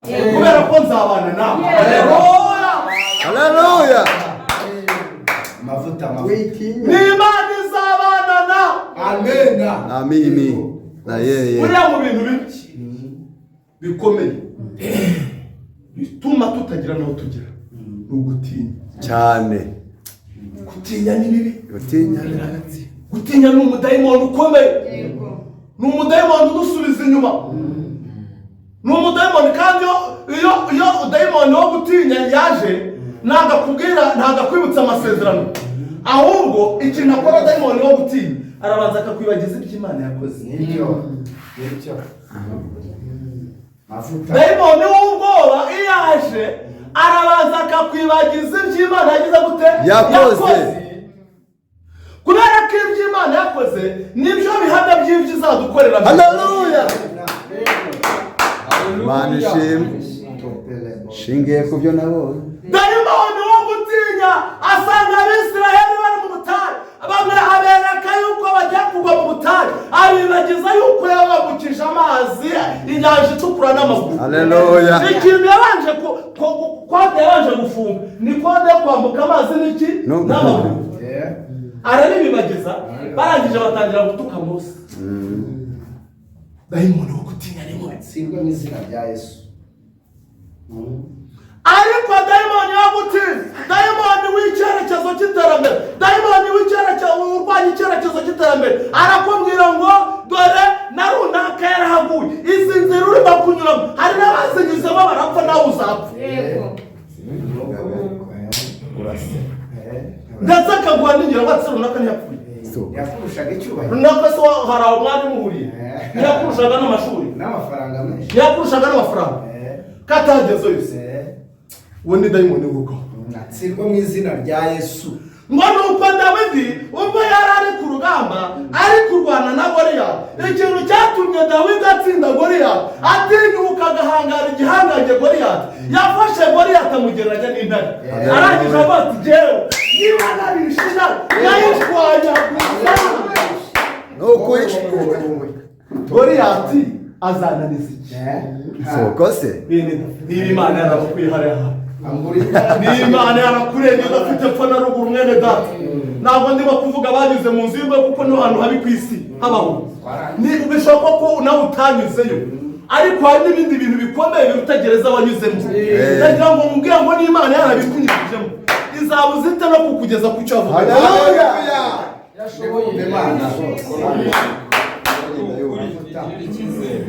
Kubera ko nzabana nawe. Haleluya! Haleluya! Mavuta, mavuta. Witinya. Ni Imana izabana nawe. Amena. Na mimi na yeye. Buriya mu bintu bibi bikomeye bituma tutagira n'aho tugera ni ugutinya. Cyane. Gutinya ni bibi. Gutinya biratsi. Gutinya ni umudayimoni ukomeye, ni umudayimoni udusubiza inyuma, ni umudayimoni. Kandi iyo udayimoni wo gutinya yaje, ntabwo akubwira, ntabwo akwibutsa amasezerano. Ahubwo ikintu akora dayimoni wo gutinya, arabanza akakwibagiza ibyo Imana yakoze. Nibyo, nibyo, mavuta. Dayimoni w'ubwoba iyo aje, arabanza akakwibagiza ibyo Imana yagize gute? Yakoze. Kubera ko ibyo Imana yakoze nibyo bihamya by'ibyo izadukorera. Haleluya! Imana ishimwe. Shingiye ku byo nabonye. Dayimoni wo gutinya asanga Abisiraheli bari mu butayu, bamwe abereka yuko bagiye kugwa mu butayu, abibagiza yuko yabambukije amazi, Inyanja Itukura, n'amaguru. Haleluya! Ikintu yabanje kode yabanje gufunga ni kode yo kwambuka amazi n'iki? N'amaguru. Arabibibagiza, barangije batangira gutuka Mose. Dayimoni wo gutinya ni mubi. Tsindwe mu izina rya Yesu. Ariko dayimoni yo gutinya, dayimoni w'icyerekezo cy'iterambere, dayimoni w'icyerekezo urwanya icyerekezo cy'iterambere, arakubwira ngo dore na runaka yarahaguye, izi nzira urimo kunyuramo hari n'abazinyuzemo barapfa, nawe uzapfa. Urase. Ndetse akaguha n'ingero ngo ati runaka ntiyapfuye. Yakurushaga icyubahiro. Runaka se hari aho mwari muhuriye? Ntiyakurushaga n'amashuri? N'amafaranga menshi. Ntiyakurushaga n'amafaranga? Katagezeyo se? Uwo ni dayimoni w'ubwo. Natsindwe mu izina rya Yesu. Ngo nuko Dawidi ubwo yari ari ku rugamba, ari kurwana na Goliyati, ikintu cyatumye Dawidi atsinda Goliyati, atinyuka agahangara igihangange Goliyati, yafashe Goliyati amugereranya n'intare. Arangije avuga ati: "Jyewe niba narishe intare, nayishwanyaguza." Ni ukuri. Goliyati azananiza iki? Soko se. Niba Imana yarakuye hariya hantu, Ambura imbaraga. niba Imana yarakurengeye udafite epfo na ruguru, mwene data, ntabwo ndimo kuvuga abanyuze mu nzu y'imbohe, kuko niho hantu habi ku isi habaho. Ni bishoboka ko nawe utanyuzeyo, ariko hari n'ibindi bintu bikomeye biruta gereza wanyuzemo. Ndagira ngo mubwire ngo n'Imana yarabikunyujijemo, izaba uzite no kukugeza ku cyo avuga. Haleluya! Imana.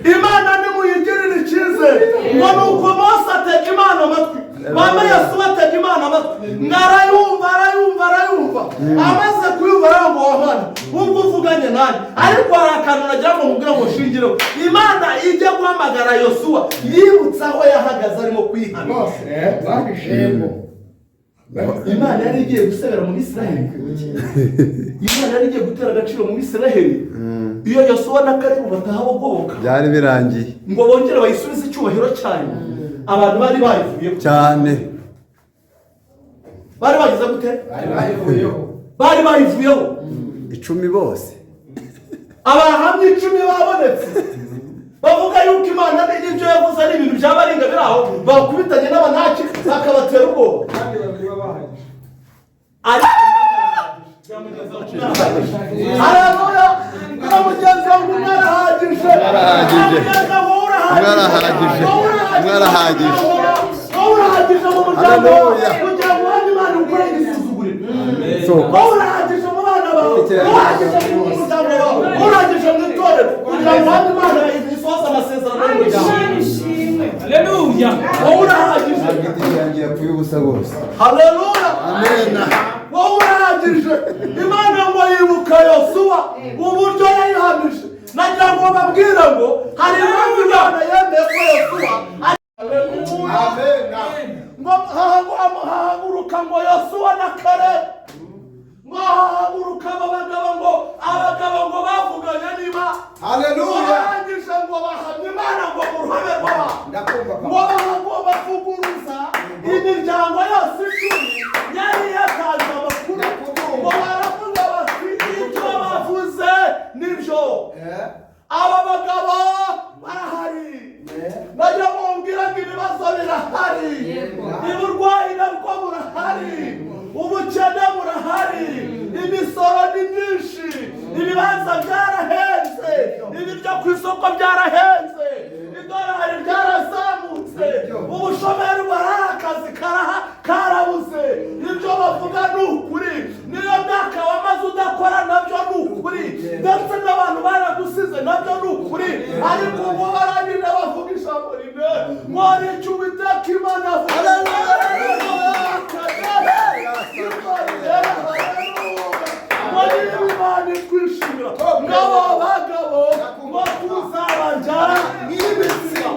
Imana nimuyigirire icyizere. Ngo ni uko Mose atega Imana amatwi, mama Yesu atega Imana amatwi, ngo arayumva, arayumva, arayumva. Amaze kuyumva aravuga: "Wa Mana, ubwo uvuganye nanjye." Ariko hari akantu nagira ngo mubwire ngo shingireho. Imana ijya guhamagara Yosuwa, yibutse aho yahagaze arimo kwihana. Imana yari igiye gusebera mu Isiraheli, Imana yari igiye gutera agaciro mu Isiraheli iyo Yosuwa na Kalebu batahabogoboka. Byari birangiye. Ngo bongere bayisubize icyubahiro cyayo abantu bari bayivuyeho. Cyane. Bari bagize gute? Bari bayivuyeho. 10 bose. Abahamya 10 babonetse bavuga yuko Imana n'ibyo yavuze ari ibintu byabaringa biri aho, bakubitanye n'Abanaki bakabatera ubwoba. Kandi babiri bahagije. Ariko haleluya, mugenzi wawe ngo umwe arahagije. Arahagije. Mugenzi wawe, wowe urahagije. Umwe arahagije. Wowe urahagije. Umwe arahagije. Wowe urahagije mu muryango wawe Haleluya. kugira ngo uhamye Imana ukore igisuzuguriro. Soko. Wowe urahagije mu bana bawe, wowe urahagije mu muryango wawe, wowe urahagije mu itorero kugira ngo uhamye Imana isohoze amasezerano y'umuryango. Haleluya. Wowe urahagije. Igiti cyanjye yapfuye ubusa rwose. Haleluya. Amena. Wowe urahagije. Imana ngo yibuka Yosuwa uburyo yayihamije. Nagira ngo babwire ngo hari impamvu Imana yemeye ko Yosuwa. Ngo hahaguruka ngo Yosuwa na Kalebu, ngo hahaguruka abo bagabo, ngo abagabo ngo bavuganye n'Imana. Haleluya. Barangije ngo bahamya Imana ngo mu ruhame rw'abantu. Ndakumva. Ngo ngo bavuguruza imiryango yose 10 yari yatanze amakuru, ngo baravuga bati: "Ibyo bavuze nibyo." Aba bagabo barahari. Nagira ngo mubwire ngo ibibazo Isoko byarahenze, idolari ryarazamutse, ubushomeri burahari, akazi karaha karabuze. Ibyo bavuga ni ukuri. Niyo myaka wamaze udakora, nabyo ni ukuri, ndetse n'abantu baragusize, nabyo ni ukuri. Ariko ubu barangije bavuga ijambo rimwe ngo hari icyo Uwiteka Imana avuga ngo niba Imana itwishimira, ngabo bagabo, ngo tuzabarya nk'imitsima.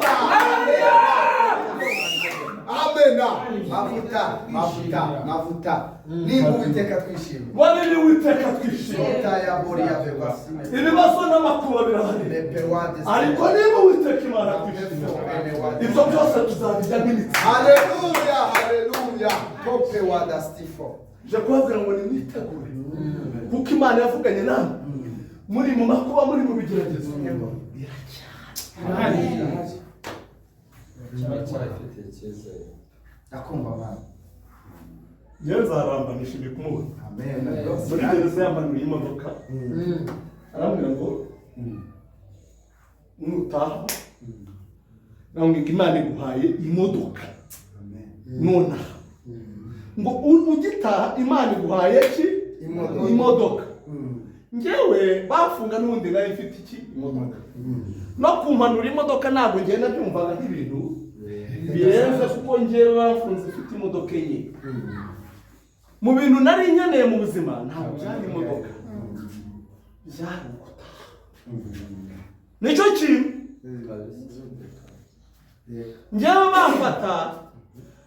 Amena. Mavuta, mavuta, mavuta. Nimba Uwiteka twishimye. Ngo niba Uwiteka twishimira. Sota ya bori ya vebasime. Ibibazo n'amakuba birahari, Lepe wa des. ariko niba Uwiteka Imana twishimira, ibyo byose tuzabijya nk'imitsima. Haleluya, haleluya. Tope wa dastifo. Je kubabwira ngo nimwitegure, kuko Imana yavuganye namwe muri mu makuba, muri mu bigeragezo. Irahari. Turacyafite icyizere. Ndakumva Mana. Njyewe nzaramba, nishimiye kumubona. Amen. Muri gereza yamanuye imodoka, arambwira ngo nutaha, nambwira ngo Imana iguhaye imodoka nonaha, ngo ugitaha Imana iguhaye ki? Imodoka. Imodoka. Njyewe bafunga n'ubundi nayo ifite iki? Imodoka. No kumpanura imodoka ntabwo ngenda byumvaga nk'ibintu birenze, kuko njyewe bafunze ifite imodoka enye. Mu bintu nari nkeneye mu buzima ntabwo byari imodoka, byari ugutaha, nicyo kintu. Njyewe bamfata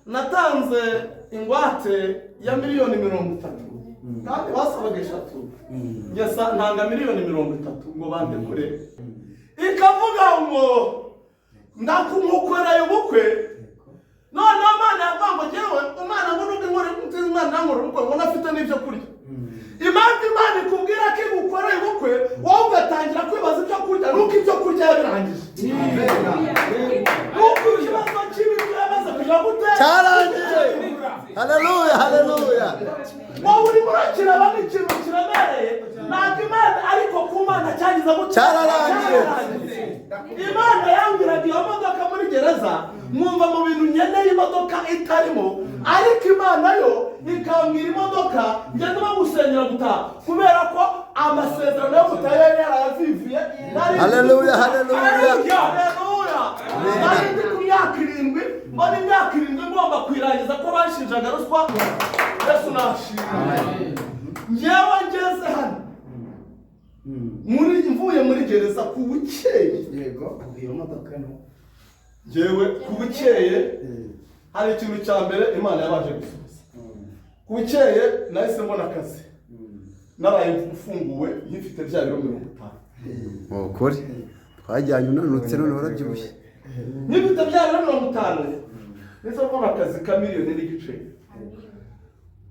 natanze ingwate ya miliyoni 30, kandi basabaga 3. Ngesa ntanga miliyoni 30 ngo bandekure. Ikavuga ngo ndakumukoreye ubukwe. Noneho Imana yavuga ngo njyewe umwana ngo nubwo inkora Imana nankora ubukwe, ngo nafite n'ibyo kurya. Impamvu Imana ikubwira ko igukoreye ubukwe, wowe ugatangira kwibaza ibyo kurya, nuko ibyo kurya yabirangije, nuko ikibazo cy'ibiryo yamaze kugira gute? Cyarangiye. Haleluya, haleluya. Wowe urimo urakiraba nk'ikintu kiremereye, ntabwo Imana, ariko ku Mana cyagize gute? Cyararangiye. Cyararangiye. Imana yambwiraga iyo modoka muri gereza, mwumva mu bintu nkeneye imodoka itarimo, ariko Imana yo ikambwira imodoka. Ngenda bagusengera gutaha, kubera ko amasezerano yo gutaha yari yarayavivuye. Haleluya, haleluya. Haleluya. Nari ndi ku myaka 7, mbona imyaka 7 ngomba kuyirangiza ko banshinjaga ruswa. Yesu nashimwe. Njyewe ngeze hano muri mvuye muri gereza ku bukeye, Yego. Iyo modoka no. Njyewe ku bukeye hari ikintu cya mbere Imana yabanje gusubiza. Ku bukeye nahise mbona akazi, naraye mfunguwe nkifite bya biro 50. Ni ukuri twajyanye unanutse, none warabyibushye. Nkifite bya biro 50 nahise mbona akazi ka 1.5 miliyoni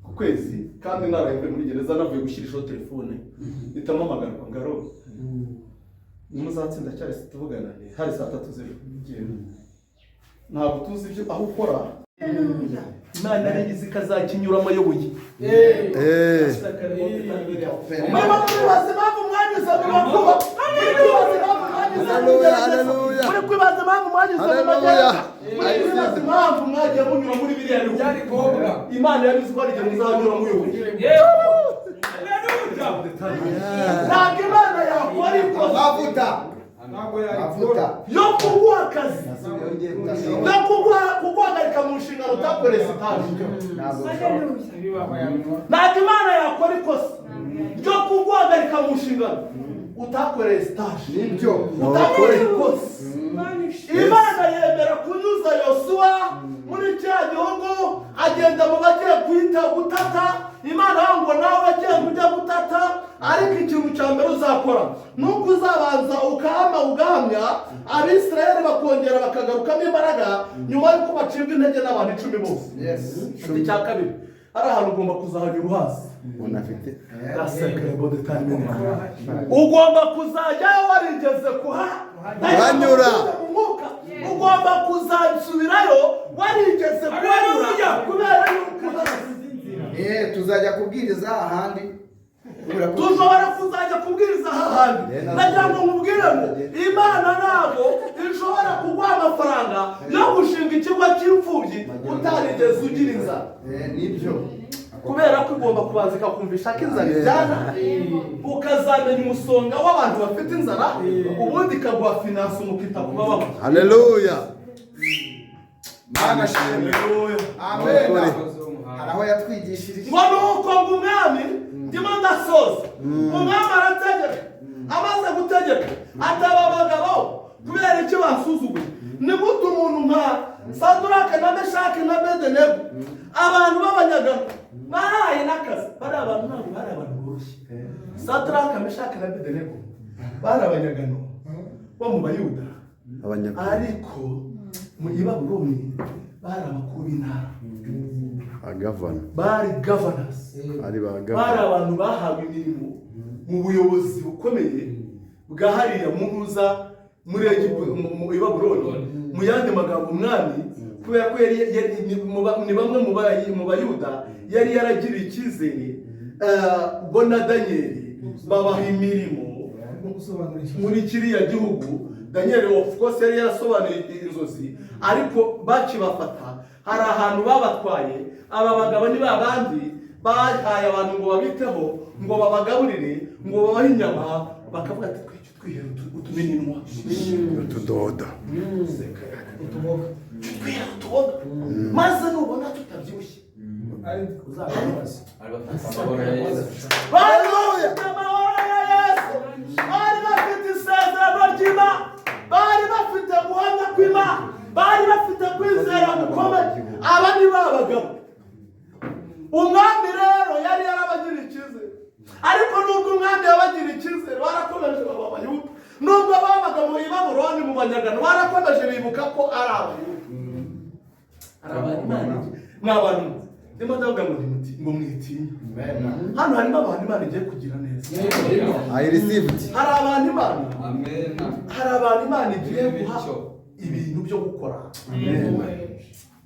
ku kwezi, kandi naraye mvuye muri gereza, navuye gushyirishaho telefone, mpita mpamagarwa ngaro nimuzatsinda cyari tuvugana hari saa 3 z'ijoro. Ntabwo tuzi ibyo aho ukora, Imana yari izi ko azakinyuramo ayoboye. Murimo kwibaza impamvu mwanyuze mu makuba, muri kwibaza impamvu mwanyuze mu Haleluya, bigeragezo, haleluya. muri kwibaza impamvu mwanyuze mu Haleluya. magereza, muri kwibaza impamvu mwagiye munyura muri biriya bihugu. Byari ngombwa. Imana yabizi ko hari igihe muzanyura muyoboye. Yego. Haleluya. Ntabwo Imana yakora ikosa Mavuta. Ntabwo Mavuta. yabikora. yo kuguha akazi no kuguhagarika mu nshingano utakoreye stage. Ntabwo bishoboka. Ibibaho yabikora. Ntabwo Imana yakora ikosa ryo kuguhagarika mu nshingano utakoreye stage, Nibyo. utakoreye ikosa. Imana yemera kunyuza Yosuwa muri cya gihugu, agenda mu bagiye guhita gutata. Imana ngo nawe agiye kujya gutata, ariko ikintu cya mbere uzakora ni uko uzabanza ukahama, ugahamya Abisirayeli, bakongera bakagarukamo imbaraga nyuma y'uko bacibwa intege n'abantu 10 bose. Yes. Ati icya kabiri, hari ahantu ugomba kuzahanyura uhazi. Umuntu afite Ugomba kuzajyayo warigeze kuha Kuhanyura. Mu mwuka ugomba kuzasubirayo warigeze kuhanyura, kubera yuko uhazi. Tuzajya kubwiriza ahandi. Dushobora kuzajya kubwiriza hahandi. Nagira ngo nkubwire ngo Imana ntabwo ishobora kuguha amafaranga yo gushinga ikigo cy'imfubyi utarigeze ugira inzara. Nibyo. Kubera ko igomba kubanza ikakumvisha ko inzara ibyana, ukazamenya umusonga w'abantu bafite inzara, ubundi ikaguha finance mukita ku babaho. Haleluya. Mana shimwe. Amen. Hari aho yatwigishirije. Ngo ni uko ngo umwami, ndimo ndasoza, umwami arategeka. Amaze gutegeka ataba abagabo, kubera icyo basuzuguye? Ni gute umuntu nka Saduraka na Meshaki na Bedenego, abantu b'abanyagano baraye n'akazi? Bari abantu, ntabwo bari abantu boroshye. Saduraka, Meshaki na Bedenego bari abanyagano bo mu Bayuda. Abanyarwanda. Ariko mu i Babuloni bari abakuru b'intara. Agavana. Bari governors. Ari ba Bari gavana. abantu bahawe imirimo mu buyobozi bukomeye bwa hariya mu ntuza muri Egiputa, mu i Babuloni. Mu yandi magambo, umwami, kubera ko yari ni bamwe mu Bayuda yari yaragiriye icyizere, bo na Daniyeli babaha imirimo muri kiriya gihugu. Daniel, of course, yari yarasobanuye inzozi, ariko bakibafata hari ahantu babatwaye. Aba bagabo ni ba bandi bahaye abantu ngo babiteho, ngo babagaburire, ngo babahe inyama, bakavuga ati: "Twicyo twihera utumininwa." Utudodo. Twihera utuboga, maze nubona tutabyibushye. Bari bafite amahoro ya Yesu, bari bafite isezerano ry'Imana, bari bafite guhamya kw'Imana, bari bafite kwizera gukomeye. Aba ni ba bagabo umwami rero yari yarabagiriye icyizere. Ariko nubwo umwami yabagiriye icyizere, barakomeje baba Abayuda. Nubwo babaga mu Babuloni mu banyagano, barakomeje bibuka ko ari Abayuda. Hari abantu Imana, ni abantu ndimo ndavuga ngo ntimuti, ngo mwitinye. Hano harimo abantu Imana igiye kugira neza. I received. Hari abantu Imana, hari abantu Imana igiye guha ibintu byo gukora.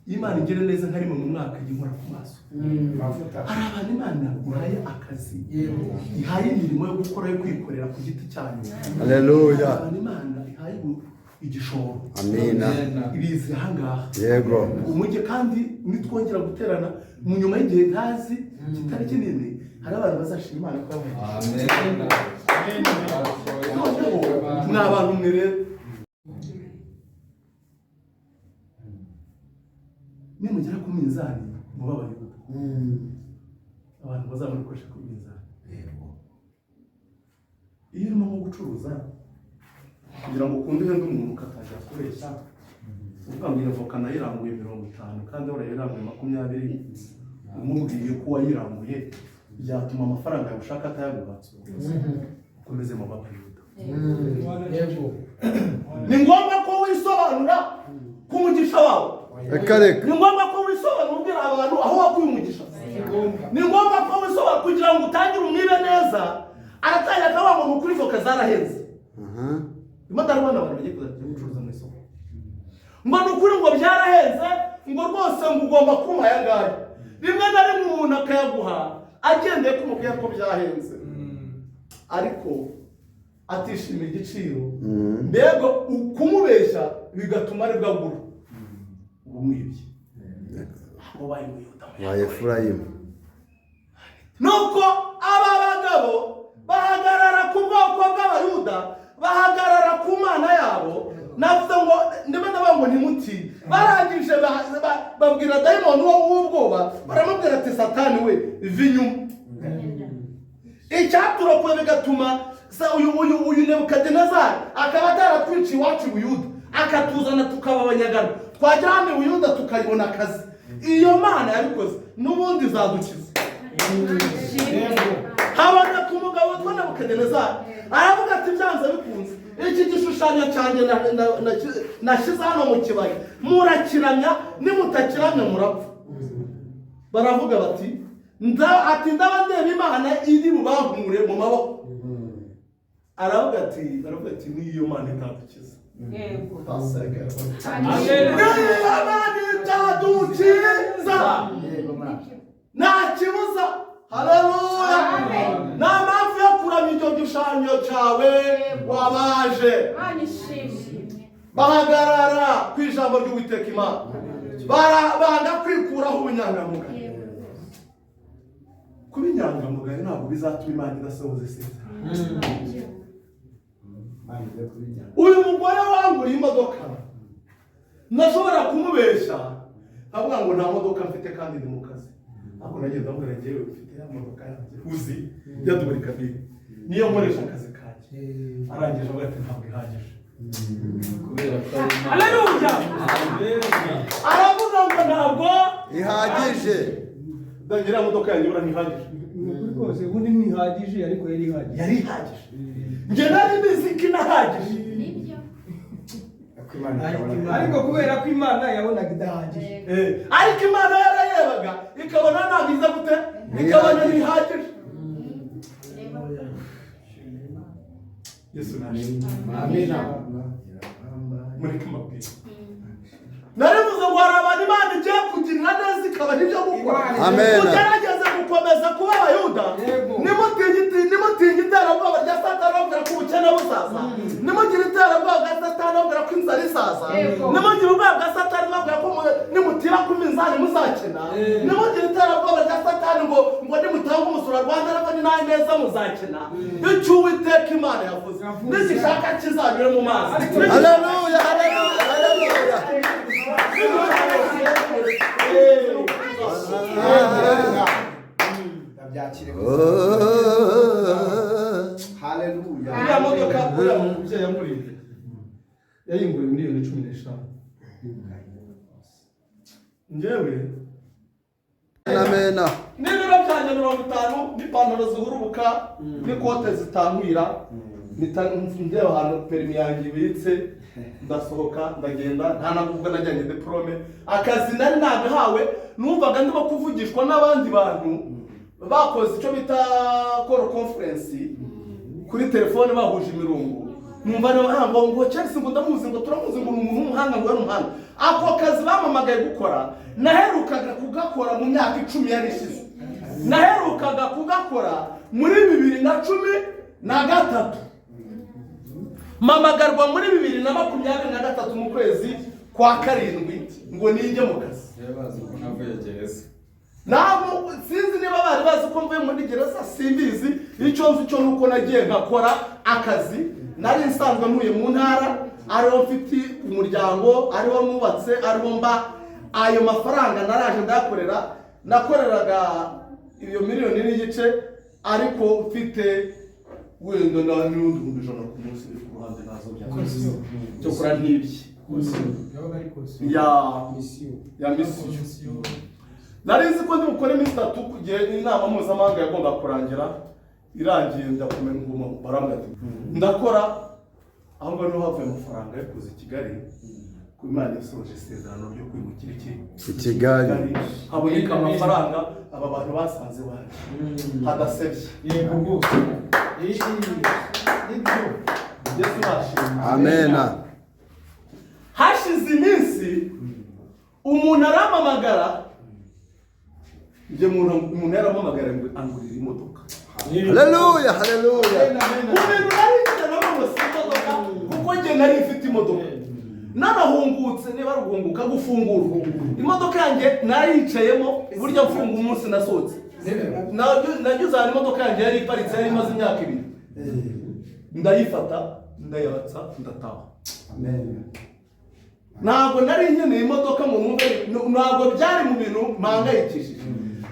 Imana igira neza nka rimwe mu mwaka ijya inkora ku maso. Hari abantu Imana ihaye akazi, ihaye imirimo yo gukora, yo kwikorera ku giti cyayo. Haleluya. Hari abantu Imana ihaye igishoro. Amina. Ibizi ahangaha. Yego. Umujyi kandi nitwongera guterana mu nyuma y'igihe ntazi kitari kinini, hari abantu bazashima Imana ko yabahaye. Noneho mwa bantu mwe rero, nimugera ku minzani muba Abayuda, abantu bazabikoresha ku minzani. Iyo urimo nko gucuruza, kugira ngo ukunde uhende umuntu ukatangira kubeshya, uvuga ngo iyo voka nayiranguye 50 kandi warayiranguye 20, umubwiye ko wayiranguye, byatuma amafaranga yawe ushaka atayaguha. Ukomeze mu Babayuda. Ni ngombwa ko wisobanura ku mugisha wawe. Reka reka. Ni ngombwa ko wisobanura ubwira abantu aho wakuye umugisha. Ni ngombwa ko wisobanura kugira ngo utangire umwibe neza. Aratangira akavuga ngo ni ukuri voka zarahenze. Ndimo ndabona abantu bagiye kuzajya gucuruza mu isoko, ngo ni ukuri ngo byarahenze, ngo rwose ngo ugomba kumpa aya ngaya. Rimwe na rimwe umuntu akayaguha agendeye ko umubwiye ko byahenze, ariko atishimiye igiciro. Mbega kumubeshya bigatuma aribwo agura, uba umwibye, ubaye Umuyuda. Wa Efurayimu. Nuko aba bagabo bahagarara ku bwoko bw'Abayuda, bahagarara ku Mana yabo. Navuze ngo ndimo ndavuga ngo ntimutinye. Barangije babwira dayimoni wo w'ubwoba, baramubwira ati: "Satani we, va inyuma." Icyaturokoye bigatuma uyu Nebukadinezari akaba ataratwiciye iwacu i Buyuda, akatuzana tukaba abanyagano, twagera hano i Buyuda tukayibona akazi, iyo Mana yabikoze n'ubundi izadukiza. Haboneka umugabo witwa Nebukadinezari, aravuga ati: "Byanze bikunze iki gishushanyo cyanjye nashyize hano mu kibaya murakiramya, nimutakiramya murapfa." Baravuga bati ati: "Ndaba ndeba Imana iri bubankure mu maboko." Aravuga ati, baravuga ati: "Niyo Mana itadukiza, niyo Mana itadukiza nta kibuza." Haleluya! Nta mpamvu. gishushanyo cyawe wabaje. Bahagarara ku ijambo ry'Uwiteka Imana, banga kwikuraho ubunyangamugayo. Kuba inyangamugayo ntabwo bizatuma Imana idasohoza isezerano. Uyu mugore wanguriye imodoka, nashobora kumubeshya nkavuga ngo nta modoka mfite kandi ndi mu kazi. Ntabwo nagenda mbwira, ngewe mfite ya modoka yanjye uzi ya double cabine, niyo nkoresha akazi kanjye. Arangije avuga ati: "Ntabwo ihagije." Kubera ko ari Imana. Haleluya. Aravuga ngo ntabwo ihagije. Ndagira modoka yanjye buriya ntihagije. Ni ukuri kose, ubundi ntihagije, ariko yari ihagije. Yari ihagije, njye nari mbizi ko inahagije. Ariko kubera ko Imana yabonaga idahagije. Ariko Imana yarayebaga ikabona ntabwo iza gute, ikabona ntihagije. Yesu nashimwe. Amina. Mureke mbabwire, narivuze ngo hari abantu Imana igiye kugirira neza ikabaha ibyo gukora. Amen. Mugerageze gukomeza kuba Abayuda. Nimutinye iterabwoba rya Satani babwira ko ubukene buzaza, nimugire iterabwoba bwa Satani babwira ko inzara izaza, nimugire ubwoba bwa Satani babwira ko nimutira ku minzani muzakena, nimugire iterabwoba rya Satani ngo nimutanga umusoro Rwanda Revenue nayo neza muzakena. Icyo Uwiteka Imana yavuze nigishaka kizanyure mu mazi. Haleluya, haleluya, haleluya. Ndabyakire. Oh. Haleluya. Uriya modoka uriya mubyeyi yanguriye, yayinguriye miliyoni 15. Njyewe Amena. n'ibiro byanjye 50 n'ipantaro zihurubuka n'ikote zitankwira, mpita ndeba ahantu perimi yanjye ibitse, ndasohoka ndagenda. Nta nubwo najyanye diporome, akazi nari nagahawe. Numvaga ndimo kuvugishwa n'abandi bantu bakoze icyo bita call conference kuri telefone, bahuje imirongo. Numva niba ngo Chelsea, ngo ndamuzi, ngo turamuzi, ngo ni umuntu w'umuhanga, ngo yari umuhanga. Ako kazi bamamagaye gukora naherukaga kugakora mu myaka 10 yari ishize. Naherukaga kugakora muri 2013, mpamagarwa muri 2023 mu kwezi kwa karindwi ngo ninjye mu kazi. Bari bazi ko navuye gereza. Ntabwo sinzi niba bari bazi ko mvuye muri gereza, simbizi. Icyo nzi cyo nuko nagiye nkakora akazi. Nari nsanzwe ntuye mu ntara, ariho mfite umuryango, ariho nubatse, ariho mba. Ayo mafaranga naraje ndayakorera. Nakoreraga iyo miliyoni n'igice, ariko mfite wenda na n'ibindi 100,000 ku munsi biri ku ruhande, nazo byakoze cyo kora ntibye. Yabaga ari caution. Ya. Misiyo. Ya misiyo. Nari nzi ko ndi bukore iminsi 3 kugihe inama mpuzamahanga yagomba kurangira. Irangiye ndakomera nguma, barambwira ati ndakora. Ahubwo niho havuye amafaranga yo kuza i Kigali, ku Imana yasohoje isezerano ryo kwimukira iki? I Kigali. Haboneka amafaranga aba bantu basanze iwanjye hadasebye. Yego rwose. Nibyo. Yesu nashimwe. Amena. Hashize iminsi umuntu arampamagara. Njye umuntu yarampamagara ngo angurira imodoka. Haleluya, haleluya. Mu bintu nari mfite nabo ngo si imodoka, kuko njye nari mfite imodoka nanahungutse. Niba ari uguhunguka, gufungura imodoka yanjye narayicayemo. Burya mfunga umunsi nasohotse, nageze ahantu imodoka yanjye yari iparitse, yari imaze imyaka 2, ndayifata ndayatsa ndataha. Amen. Ntabwo nari nkeneye imodoka ngo numve, ntabwo byari mu bintu mpangayikishije.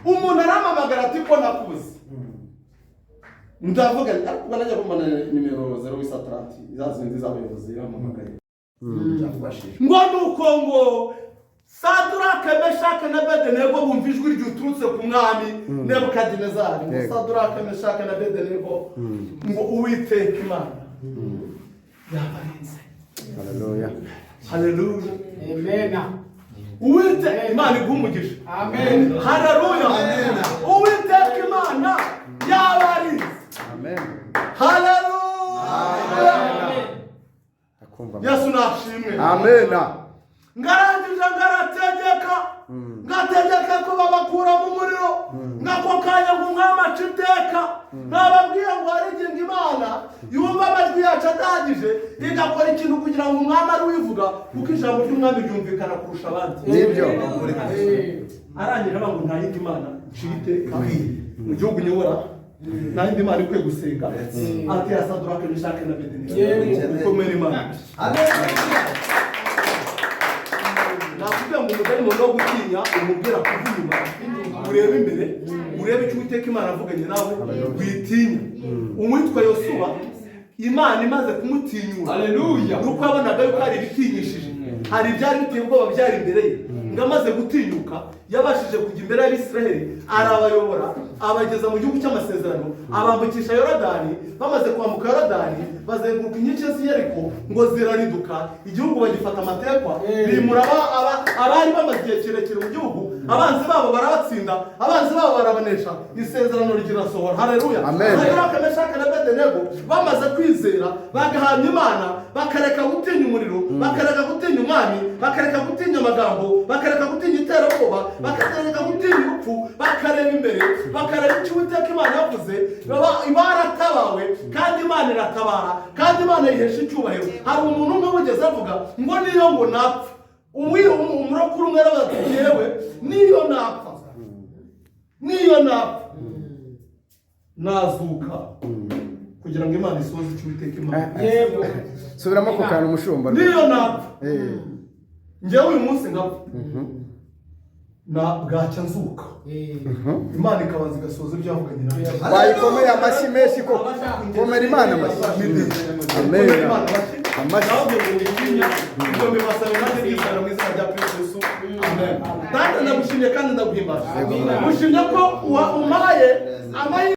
Umuntu arampamagara ati: "Ko nakuze?" Ndavuga ariko ubwo najya kumva nimero 0830, za zindi z'abayobozi bampamagaye. Byafashije. Ngo nuko ngo Saduraka, Meshaka na Bedenego bumva ijwi ryuturutse ku mwami Nebukadinezari ngo: "Saduraka, Meshaka na Bedenego," ngo, "Uwiteka Imana yabarinze." Haleluya. Haleluya. Amen. Uwiteka Imana iguha umugisha. Amen. Haleluya. Uwiteka Imana yabarinze. Amen. Haleluya. Akumva. Yesu nashimwe. Amena. Ngarangije ngarategeka, ngategeka ko babakura mu muriro. Ngako kanya ngo umwami aca iteka. Nababwiye ngo hari igihe ngo Imana yumva amajwi yacu adahagije, igakora ikintu kugira ngo umwami ari uwivuga, kuko ijambo ry'umwami ryumvikana kurusha abandi. Nibyo. Arangije avuga ngo nta yindi mana nciye iteka mu gihugu nyobora, nta yindi mana ikwiye gusenga ati ya Saduraka, Meshake na Abedenego. Ukomere Imana. Nakubwira ngo umudayimoni wo gutinya umubwira kuva inyuma, urebe imbere, urebe icyo Uwiteka Imana avuganye nawe, witinya. Uwitwa Yosuwa, Imana imaze kumutinyura, nuko yabonaga yuko hari ibitinyishije, hari ibyari biteye ubwoba byari imbere ye, ngo amaze gutinyuka yabashije kujya imbere y'Abisiraheli, arabayobora, abageza mu gihugu cy'amasezerano, abambukisha Yorodani. Bamaze kwambuka Yorodani, bazenguruka inkike z'i Yeriko ngo zirariduka, igihugu bagifata amatekwa, bimura abari bamaze igihe kirekire mu gihugu, abanzi babo barabatsinda, abanzi babo barabanesha, isezerano rirasohora. Haleluya! Amen. Sadaraka, Meshaki na Abedenego bamaze kwizera, bagahamya Imana, bakareka gutinya umuriro, bakareka gutinya umwami, bakareka gutinya amagambo, bakareka gutinya iterabwoba, bakareka gutinya urupfu, bakareba imbere, bakareba icyo Uwiteka Imana yavuze, baratabawe kandi Imana iratabara, kandi Imana yihesha icyubahiro. Hari umuntu umwe wigeze avuga ngo niyo ngo napfa, umurokore umwe aravuga ati yewe niyo napfa, niyo napfa nazuka kugira ngo Imana isohoze icyo Uwiteka Imana. Yego. Subiramo ako kantu, umushumba. Niyo napfa, njyewe uyu munsi ngapfa, na bwacya nzuka, Imana ikabanza igasohoza ibyo yavuganye nawe. Wayikomeye amashyi menshi koko. Komera Imana amashyi. Amen. Komera Imana amashyi. Amashyi. Nawe ngo witinya. Ibyo mbibasaba nanjye byizera mu izina rya Kristo Yesu, amen. Data, ndagushimye kandi ndaguhimbaza. Ngushimye ko umpaye amahirwe.